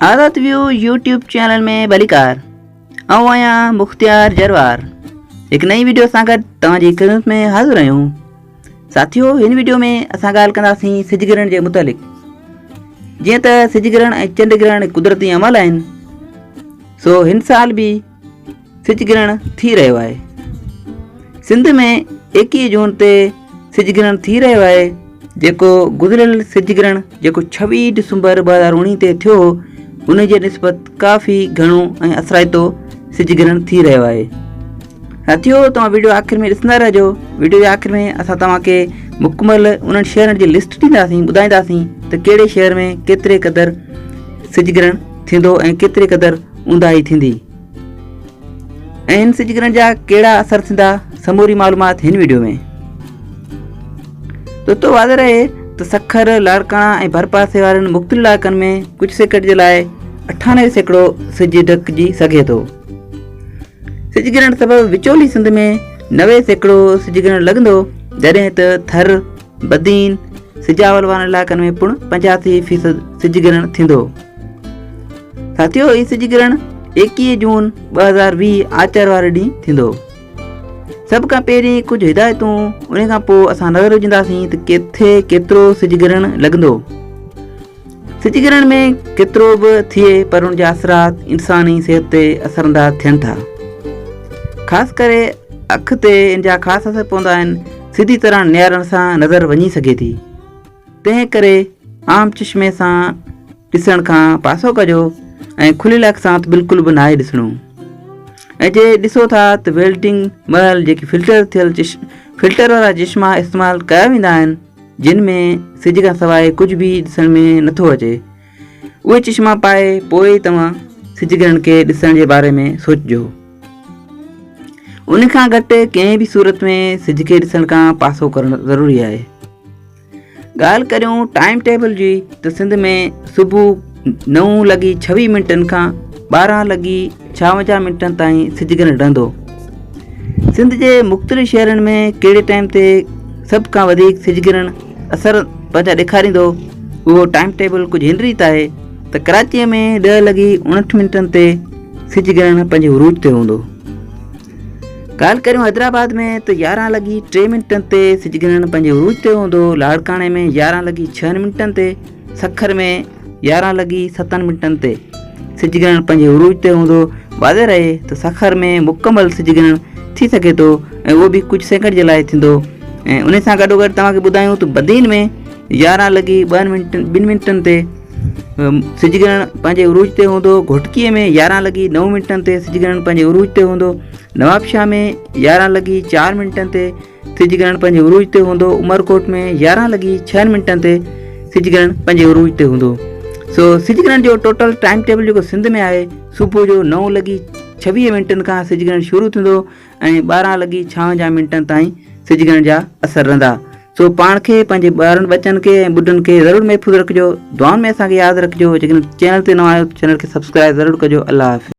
آزاد ويو YouTube channel ۾ ڀليڪار آئون آهيان مختيار جروار هڪ نئين ويڊيو سان گڏ توهان جي خدمت ۾ حاضر آهيون ساٿيو هن ويڊيو ۾ اسان ڳالهه ڪنداسين سج گرهڻ جي متعلق جيئن ته سج گرهڻ ۽ چنڊ گرهڻ قدرتي عمل آهن سو هن سال به سج گرهڻ ٿي رهيو آهي. سنڌ ۾ 21 جون تي سج گرهڻ ٿي رهيو آهي جيڪو گذريل سج گرهڻ جيڪو 26 ڊسمبر 2019 تي ٿيو هو ان جي نسبت ڪافي گهڻو ۽ اثرائتو سج گرهڻ ٿي رهيو آهي. ساٿيو توهان ويڊيو آخر ۾ ڏسندا رهجو ويڊيو جي آخر ۾ اسان توهان کي مڪمل انهن شهرن جي لسٽ ڏينداسين ٻڌائينداسين ته ڪهڙي شهر ۾ ڪيتري قدر سج گرهڻ ٿيندو ۽ ڪيتري قدر اونداهي ٿيندي ۽ هن سج گرهڻ جا ڪهڙا اثر ٿيندا سموري معلومات هن ويڊيو ۾ دوستو واضح رهي ته سکر لاڙڪاڻا ۽ ڀرپاسي وارن مختلف علائقن ۾ ڪجهه سيڪنڊ جي لاء 98% سج ڍڪجي سگهي ٿو سج گرهڻ سبب وچولي سنڌ ۾ 90% سج گرهڻ لڳندو جڏهن ته ٿر بدين سجاول وارن علائقن ۾ پڻ 85% سج گرهڻ ٿيندو ساٿيو هي سج گرهڻ 21 جون 2020 آچر واري ڏينهن ٿيندو. سڀ کان پهرين ڪجهه هدايتون ان کان پوء اسان نظر وجهنداسين ته ڪٿي ڪيترو سج گرهڻ لڳندو. سج گرهڻ ۾ ڪيترو به ٿئي پر ان جا اثرات انساني صحت تي اثرانداز ٿين ٿا. خاص ڪري اک تي ان جا خاص اثر پوندا آهن سڌي طرح نهارڻ سان نظر وڃي سگهي ٿي. تنهن ڪري عام چشمي سان ڏسڻ کان پاسو ڪجو ۽ کليل اک سان ته بلڪل به ناهي ڏسڻو ۽ جي ڏسو ٿا ته ويلڊنگ مهل جيڪي فلٽر ٿيل چش فلٽر وارا چشما استعمال ڪيا ويندا آهن جن ۾ سج کان سواء ڪجهه به ڏسڻ ۾ نٿو اچي اهي چشما پائي پوء ئي توهان سج گرهڻ کي ڏسڻ جي باري ۾ سوچجو ان کان گهٽ ڪنهن به صورت ۾ سج کي ڏسڻ کان پاسو ڪرڻ ضروري آهي ڳالهه ڪريون ٽائيم ٽيبل جي ته سنڌ ۾ صبح نو لڳي ڇويهه منٽن کان 12 لڳي 56 منٽن تائين سج گرهڻ رهندو. سنڌ جي مختلف شهرن ۾ ڪهڙي ٽائيم تي سڀ کان وڌيڪ سج گرهڻ اثر پنهنجا ڏيکاريندو اهو ٽائيم ٽيبل ڪجهه هن ريت آهي ته ڪراچيء ۾ 10 لڳي 59 منٽن تي سج گرهڻ پنهنجي عروج تي هوندو. ڳالهه ڪريون حيدرآباد ۾ ته 11 لڳي 3 منٽن تي سج گرهڻ پنهنجي عروج تي هوندو، لاڙڪاڻي ۾ 11 لڳي 6 منٽن تي، سکر ۾ 11 لڳي 7 منٽن تي سج گرهڻ پنهنجي عروج تي هوندو. واضح رهي ته سکر ۾ مڪمل سج گرهڻ ٿي سگهي ٿو ۽ اهو به ڪجهه سيڪنڊ جي لاء ٿيندو ۽ ان سان گڏوگڏ توهان کي ٻڌايون ته بدين ۾ 11 لڳي 2 منٽن تي سج گرهڻ پنهنجي عروج تي هوندو، گهوٽڪيء ۾ 11 لڳي 9 منٽن تي سج گرهڻ پنهنجي عروج تي هوندو، نوابشاهه ۾ 11 لڳي 4 منٽن تي سج گرهڻ پنهنجي عروج تي هوندو، عمرڪوٽ ۾ 11 لڳي 6 منٽن تي سج گرهڻ پنهنجي عروج تي هوندو. سو سج گرهڻ جو ٽوٽل ٽائيم ٽيبل جيڪو سنڌ ۾ آهي صبح جو 9 لڳي 26 منٽن کان سج گرهڻ شروع ٿيندو ۽ 12 لڳي 56 منٽن تائين سج گرهڻ جا اثر رهندا. سو پاڻ کي، پنهنجي ٻارن ٻچن کي ۽ ٻڍن کي ضرور محفوظ رکجو. دعائن ۾ اسان کي ياد رکجو. جيڪڏهن چينل تي نوان آهيو ته چينل کي سبسڪرائب ضرور ڪجو. الله حافظ.